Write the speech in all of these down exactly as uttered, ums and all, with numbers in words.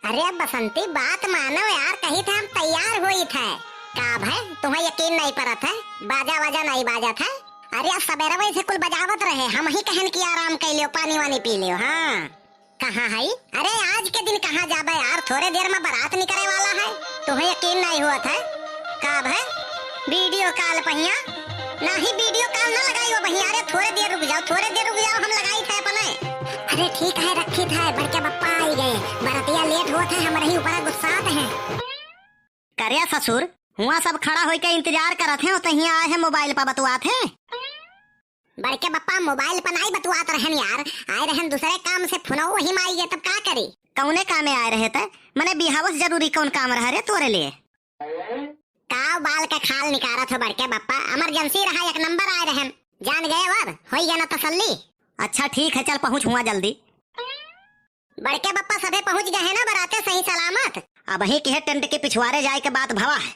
अरे बसंती, बात मानो यार, कही थे हम तैयार होई थे। का भय, तुम्हें यकीन नहीं परत है? बाजा वाजा नहीं बाजत है? अरे, सबेरवे से कुल बजावत रहे, हम ही कहन कि आराम कर लियो, पानी वानी पी लियो। हाँ, कहाँ है? अरे, आज के दिन कहाँ जाबे यार, थोड़े देर में बारात निकले वाला है, तुम्हें यकीन नहीं हुआ था? का भय, वीडियो कॉल पहिया? नहीं, वीडियो कॉल ना लगाई हो बहिया। अरे, थोड़े देर रुक जाओ, थोड़े देर रुक जाओ, हम लगाई थे अपने। अरे ठीक है, रखी था, बड़के बप्पा आई गए, बरतिया लेट हुआ था, हमारे ही ऊपर गुस्सात हैं। करे ससुर, हुआ सब खड़ा होइके इंतजार करत हैं, तो हियाँ आए हैं मोबाइल पर बतुआत हैं। बड़के बप्पा मोबाइल पर नाई बतुआत रहन यार, आए रहन दूसरे काम से, फोनो वही में आई गए, तब का करी? कौने कामे आए रहे थे? मने बिहाव से जरूरी कौन काम रहा रे तोरे लिए? काव बाल का खाल निकारत हो बड़के बप्पा, इमरजेंसी रहा, एक नंबर आए रहन, जान गए अब, होई गया ना तसल्ली। अच्छा ठीक है, चल पहुँच हुआ जल्दी। बड़के बप्पा सभे पहुँच गए हैं ना बराते सही सलामत? अबहीं के टेंट के पिछवारे जाए के बात भवा है।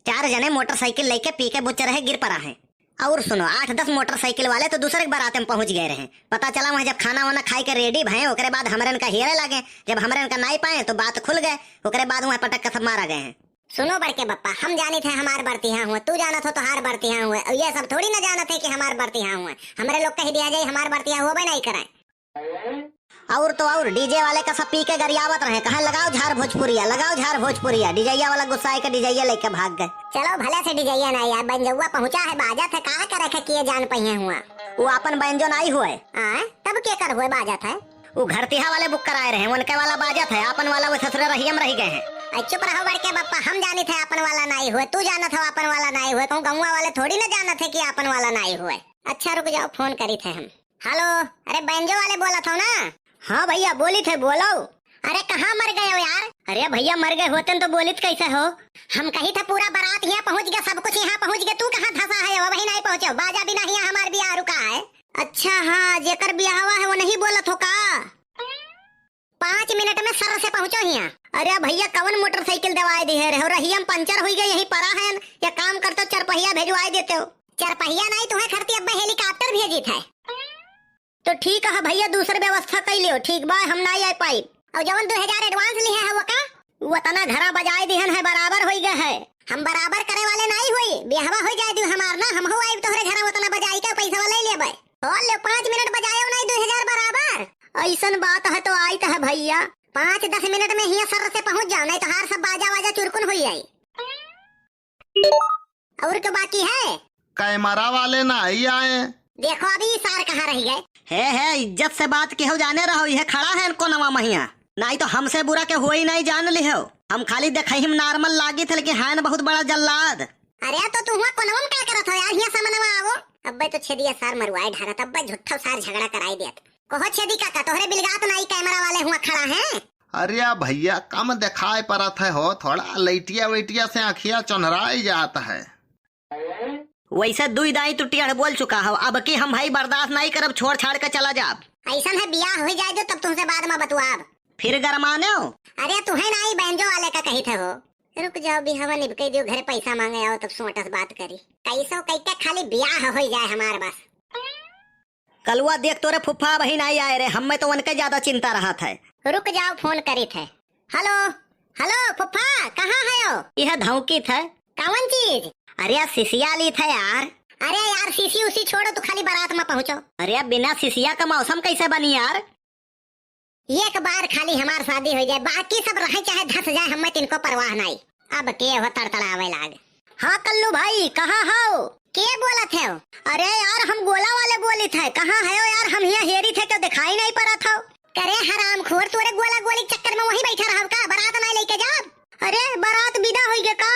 चार जने मोटरसाइकिल लेके पी के बुच्चर है गिर पड़ा है। और सुनो, आठ दस मोटरसाइकिल वाले तो दूसरे के बराते में पहुँच गए रहे। पता चला वहाँ जब खाना वाना खाए के रेडी भए, ओकरे बाद हमरन का हेरे लागे। जब हमरन का नाई पाए तो बात खुल गए, ओकरे बाद वहाँ पटक के सब मारा गए हैं। सुनो बड़के बप्पा, हम जानित है हमार बरतिहा हुआ, तू जानत हो तोहार बरतिहा हुआ, और ये सब थोड़ी ना जानत है कि हमार बरतिहा हुआ। हमरे लोग कह दिया जाए हमार बरतिहा हुआ नहीं कराए। और तो और डीजे वाले का सब पी के गरियावत रहे, कहा लगाओ झार भोजपुरिया, लगाओ झार भोजपुरिया। डीजैया वाला गुस्साए के डीजैया लेके भाग गए। चलो भले से डीजैया ना यार, बैंजौआ पहुंचा है, बाजत है, का करे के किए जान पहिए हुआ। वो आपन बैंजो नाई हुए। आय, तब के कर हुए बाजत है? वो घरतिहा वाले बुक कराए रहे, उनके वाला बाजत है, आपन वाला वो ससुरे रहियम रह गए हैं। अरे चुप रहो बड़के बप्पा, हम जानित है आपन वाला नाई हुए, तू जानत हो आपन वाला नाई हुए, कहूँ गौवा वाले थोड़ी ना जानत है कि आपन वाला नाई हुए। अच्छा रुक जाओ, फोन करी थे हम। हेलो, अरे बैंजो वाले बोलत हो ना? हाँ भैया, बोलित है, बोलो। अरे कहाँ मर गए हो यार? अरे भैया, मर गए होते न तो बोलित कैसे हो? हम कही थे पूरा बारात यहाँ पहुँच गया, सब कुछ यहाँ पहुँच गया, तू कहाँ धसा है, वो वही नहीं पहुँचे, बाजा भी नहीं है, हमार भी आ रुका है। अच्छा हाँ, जेकर बियाहवा है वो नहीं बोलत हो का? पाँच मिनट में सर से पहुँचो हियाँ। अरे भैया, कवन मोटरसाइकिल दवाए दिहे रहे हो? रहियम पंचर हुई गए, यहीं पड़ा है। या काम करते हो, चरपहिया भेजवाए देते हो। चरपहिया नहीं, तुम्हें खरती अब्बे हेलीकॉप्टर भेजी थे। तो ठीक है भैया, दूसर व्यवस्था कर लियो। ठीक बा, हम नहीं आ पाई। और जवन दो हजार एडवांस लिए है वो का? वो तना घरा बजाए दिहन है, बराबर होई गए है। हम बराबर करे वाले नहीं होई, बियाहवा हो जाए दियो हमार ना, हम हो आइब तोहरे घरा, उतना बजाई के पैसा ले लेबे। और ले, पाँच मिनट बजायो नहीं, दो हजार बराबर। ऐसन बात है तो आइत है भैया। पाँच दस मिनट में हियाँ सर से पहुँच जाओ, नहीं तो हार सब बाजा वाजा चुरकुन हो जाई। और के बाकी है? कैमरा वाले ना ही आए। देखो अभी ई सार कहाँ रह गए। हे, हे, इज्जत से बात केहू जाने रहो, ये खड़ा है इनको नवा महिया। नहीं तो हमसे बुरा के होई नहीं जान लिहो। हम खाली देखई हम नॉर्मल लागी थे, लेकिन है न बहुत बड़ा जल्लाद। अरे तो तू हुआ कोनवा में का करत हो यार, हियाँ सामने में आवो। अब्बे तो छेदिया सार मरुआए ढारत, अब्बे झूठा सार झगड़ा कराई देत। कहो छेदी काका, तोहरे बिलगात नाई कैमरा वाले हुआ खड़ा हैं? अरे भैया, कम दिखाई पड़त है हो, थोड़ा लइटिया वइटिया से आँखिया चोन्हराई जात है। वैसे दुई दाई तू टेढ़ बोल चुका हो, अब की हम भाई बर्दाश्त नहीं करब, छोड़ छाड़ के चला जाब। ऐसन है, बियाह हो जाए दो, तब तुमसे बाद में बतुआब। फिर गरमाने हो? अरे तुहे नाई, बैंजो वाले का कही थे हो। रुक जाओ, बिहावा निबके दियो, घरे पैसा मांगे आओ, तब सोटस बात करी। कैसो कह के खाली बियाह हो जाए हमार बस। कलुआ देख, तोरे फुफ्फा अबही नाई आए रे, हमें तो उनके ज्यादा चिंता रहत है। रुक जाओ, फोन करी थे। हेलो, हेलो फुफ्फा, कहाँ है हो? यह धौकी थे। कौन चीज? अरे यार, सिसिया ली थे यार। अरे यार, सीसी उसी छोड़ो, तू खाली बारात में पहुँचो। अरे यार, बिना सिसिया का मौसम कैसे बनी यार? एक बार खाली हमार शादी हो जाए, बाकी सब रहे चाहे धस जाए, हमें तिनको परवाह नहीं। अब के हो तड़तड़ावे लाग। हाँ कल्लू भाई, कहाँ हो? के बोलत है? अरे यार, हम गोला वाले बोलित है। कहाँ है यार? हम यहाँ हेरी थे, क्यों दिखाई नहीं पड़त हो? करे हरामखोर, तोरे गोला गोली के चक्कर में वहीं बैठा रहब का? बारात ना लेके जाब? अरे बारात विदा होई गे का?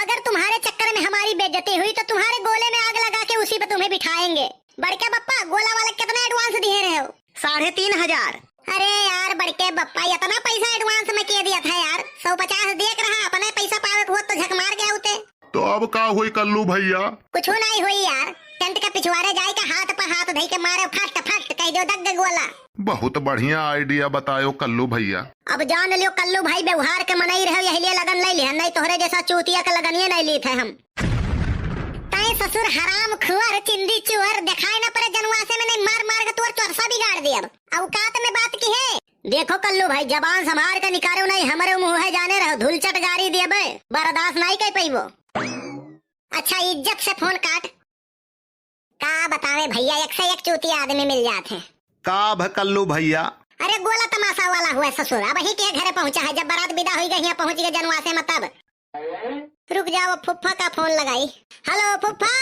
अगर तुम्हारे चक्कर में हमारी बेइज्जती हुई तो तुम्हारे गोले में आग लगा के उसी पे तुम्हें बिठाएंगे। बड़के बप्पा, गोला वाले कितना एडवांस दिए रहे हो? साढ़े तीन हजार। अरे यार बड़के बप्पा, इतना पैसा एडवांस में के दिया था यार? सौ पचास देख रहा, अपने पैसा पावे के होत तो झक मार गया होते। तो अब का होई कल्लू भैया? कुछ नहीं होई यार, टेंट के पिछवारे जाए के हाथ पे हाथ धई के मारे फट फट, कह दो दग गोला। बहुत बढ़िया आइडिया बतायो कल्लू भैया। अब जान लियो कल्लू भाई, व्यवहार के मनई रहो, यही लिए लगन ले लिया, नहीं तोहरे जैसा चूतिया के लगनिए नहीं ली थे हम। तय ससुर हराम खुअर चिंदी चुअर, दिखाए न पड़े जनवासे में, नहीं मार मार के तोर चोरसा बिगाड़ दियब। औकात में बात की है। देखो कल्लू भाई, जबान संभार के निकालो, नहीं हमरे पइबो। अच्छा, इज्जत से फोन काट। का बतावे भइया, एक से एक चूतिया आदमी मिल जात है। का भ कल्लू भइया? अरे, गोला तमाशा वाला हुआ ससुर, अबहीं के घरे पहुँचा है, जब बारात विदा होई गए, हियाँ पहुँच गए जनवासे में तब। रुक जाओ, फुफ्फा का फोन लगाई। हेलो फुफ्फा।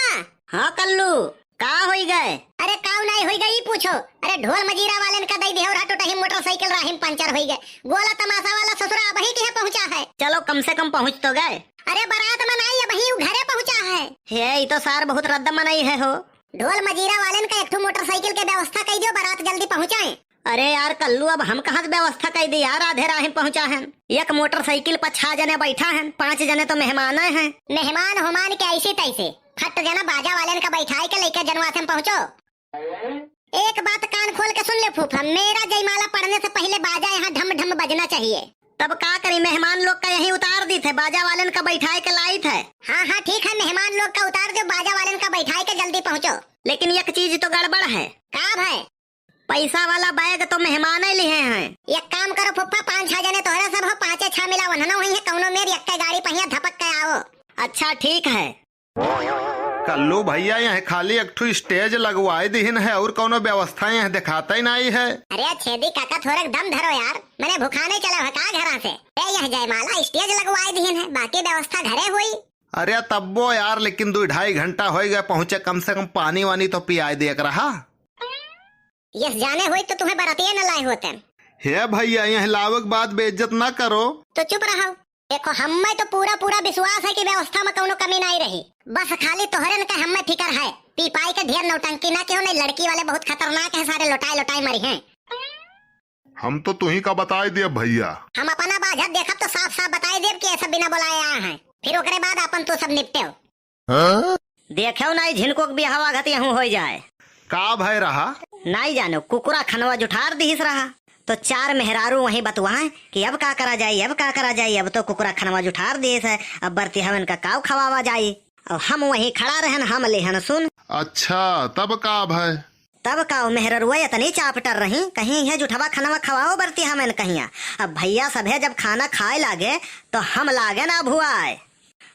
हाँ कल्लू, का होई गए? अरे काऊ नाई होई गए, ई पूछो। अरे ढोल मजीरा वालेन का दई दिहे और टुटही मोटरसाइकिल राही में पंचर होई गए। गोला तमाशा वाला ससुरा अबहीं के पहुँचा है। चलो कम से कम पहुँच तो गए। अरे बारात में नाई, अबहीं उ घरे पहुँचा है। हे, ई तो सार बहुत रद्द मनई है हो। ढोल मजीरा वालेन का एक ठो मोटरसाइकिल के व्यवस्था कई दियो, बारात जल्दी पहुँचाए। अरे यार कल्लू, अब हम कहाँ से व्यवस्था कई दी यार, आधे राह में पहुँचा है। एक मोटरसाइकिल पर छह जने बैठा है, पाँच जने तो मेहमान है। मेहमान होमान के ऐसे तैसे, फट जना बाजा वालेन का बैठाए के लइके जनवासे में पहुँचो। एक बात कान खोल के सुन ले फूफा, मेरा जयमाला पड़ने से पहले बाजा यहाँ ढम ढम बजना चाहिए। तब का करी, मेहमान लोग का यहीं उतार दी थे, बाजा वालेन का बैठाए के लाई थे। हाँ हाँ ठीक है, मेहमान लोग का उतार दो, बाजा वालेन का बैठाए के जल्दी पहुँचो। लेकिन एक चीज तो गड़बड़ है। का भाई? पैसा वाला बैग तो मेहमान ही लिहे हैं। एक काम करो फुफ्फा, पाँच छह जने तोहरे सब हो, पाँचे छह मिला वन्हनो हुई है, कौनो मेर एक गाड़ी पहिया धपक के आओ। अच्छा ठीक है। कल्लू भइया, यह खाली एक ठो स्टेज लगवाए दिहिन है और कौनो व्यवस्था यह दिखाता ही नहीं है। अरे छेदी काका, थोड़े दम धरो यार, मने भुखाने चले हो का घरा से? ए, यह जयमाला स्टेज लगवाए दिहिन है, बाकी व्यवस्था घरे हुई। अरे तब्बो यार, लेकिन दो ढाई घंटा होई गए पहुँचे, कम से कम पानी वानी तो पियाए दे एक रहा। यस जाने होई तो तुम्हें बरातिये न लाए होते। हे भइया, यह लावे के बाद बेइज्जत ना करो। तो चुप रहो। देखो, हम्मे तो पूरा पूरा विश्वास है कि व्यवस्था में कौनो कमी नहीं रही। बस खाली तोहरन का हम्मे फिकर है। पी पाई के ढेर नौटंकी ना किहो, नहीं लड़की वाले बहुत खतरनाक है, सारे लौटाए लौटाए मरी हैं। हम तो तुही का बताए देब भइया। हम अपना बाझत देखब तो साफ साफ बताए देब कि ऐसा बिना बुलाए आए हैं, फिर ओकरे बाद अपन तू सब निपटेव। हाँ? देखेव नाई झिनको के बियाहवा घत यहूँ होई जाए। का भय रहा? नाई जानो, कुकुरा खनवा जुठार दिहिस रहा। तो चार मेहरारू वहीं बतुआए कि अब का करा जाई, अब का करा जाई, अब तो कुकुरा खनवा जुठार दिहिस है, अब बरतिहवन का काव खवावा जाई। अब हम वहीं खड़ा रहन, हम लेहन सुन। अच्छा, तब का भय? तब का, उ मेहररुआ इतनी चापटर रही, कहीं है जुठवा खनवा खवाओ बरतिहवन कहिया। अब भइया सभे जब खाना खाए लागे, तो हम लागे ना भुआए।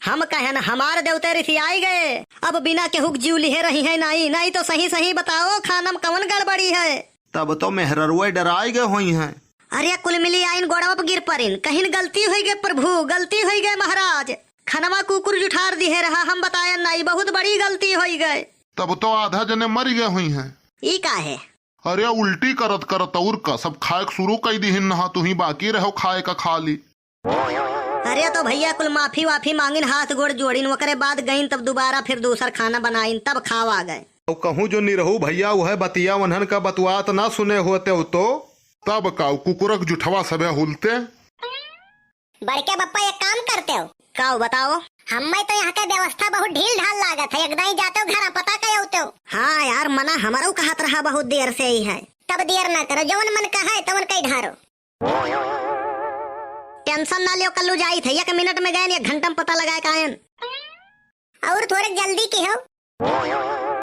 हम कहन, हमार देवते रिसियाई गए, अब बिना केहू के जीव लिहे रही है नाई, नाई तो सही सही बताओ, खाना में कवन गड़बड़ी है? तब तो मेहररुआ डराई गए होई हैं। अरे कुल मिली आइन गोड़वा पर गिर परिन, कहिन गलती होई गए प्रभु, गलती होई गए महाराज, खनवा कुकुर जुठार दिहे रहा, हम बतायन नाई, बहुत बड़ी गलती होई गए। तब तो आधा जने मरि गए हुई हैं। ई का है? अरे उल्टी करत करत और का, सब खाए के शुरू कई दिहिन नहा, तुही बाकी रहो खाए का खाली। अरे तो भइया कुल माफी वाफी मांगिन, हाथ गोड़ जोड़िन, ओकरे बाद गइन तब दोबारा फिर दूसर खाना बनाइन, तब खावा गए। तो कहूँ जो निरहू भइया वह बतिया उन्हन का बतुआत ना सुने होते हो तो। तब का उ कुकुरक जुठवा सभे हुलते। बड़के बप्पा, एक काम करते हो। का बताओ? हम्मे तो यहाँ के व्यवस्था बहुत ढील ढाल लागत है, एकदम ही जाते हो घर, पता कई होते हो। हाँ यार, मना हमरो कहत रहा बहुत देर से ही है। तब देर ना करो, जवन मन कहे तवन कई ढारो। टेंशन ना लियो, कल्लू जाई थे, एक मिनट में गए, एक घंटा में पता लगाए का आयन। और थोड़े जल्दी की हो।